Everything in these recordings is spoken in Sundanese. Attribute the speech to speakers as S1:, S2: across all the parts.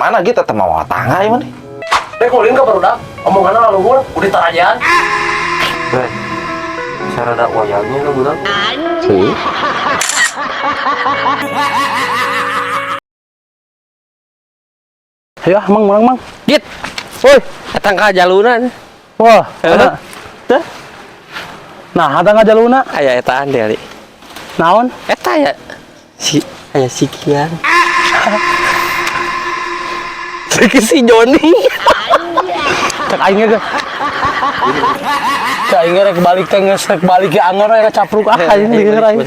S1: mana gitu teh mawa tangga ieu mah.
S2: Rek ulin ka barudak, omonganna laluhur, udah tarajaan.
S3: Bre, sarada wayangnya ka budak.
S1: Heuh.
S2: Ayo ah, Mang, mang, Mang.
S3: Git.
S2: Woi,
S3: Datang ka jalunan.
S2: wah,
S3: Heeh.
S2: ada.
S3: Teh,
S2: Nah, ada nggak jaluna?
S3: aya etaan deh ali.
S2: Naon?
S3: Eta ya si aya sikian. Si Joni.
S2: Cek aing ge. Cek aing ge rek balik teh geus rek balik ge angor we capruk ah aing denger aing.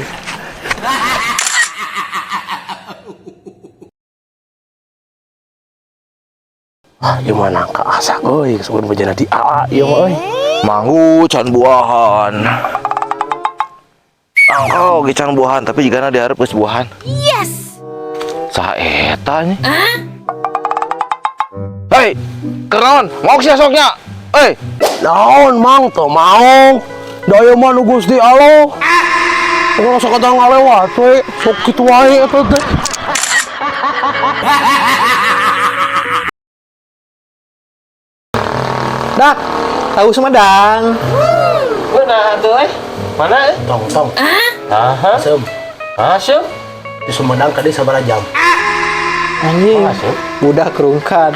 S2: Ah, ieu mah nangka asak euy, geus bejana di AA ieu mah euy.
S1: Manggu can buahan. Nangka oge can buahan, tapi jigana dihareup geus buahan.
S4: Yes!
S1: Saha eta nya? Hei, kenaon? Maok sia soknya? Hei,
S2: Naon Mang teu mau. Da ieu mah nu Gusti Allah. Urang sok kadang ngalewat we, sok kitu wae eta teh.
S5: Dak, tahu Sumedang.
S3: Mana tuh eh? Mana eh?
S2: Tong tong.
S3: Aha.
S2: Asem,
S3: Asem.
S2: di Sumedang tadi sabaraha jam?
S5: Anjing.
S3: Asem.
S5: Budak kerungkan.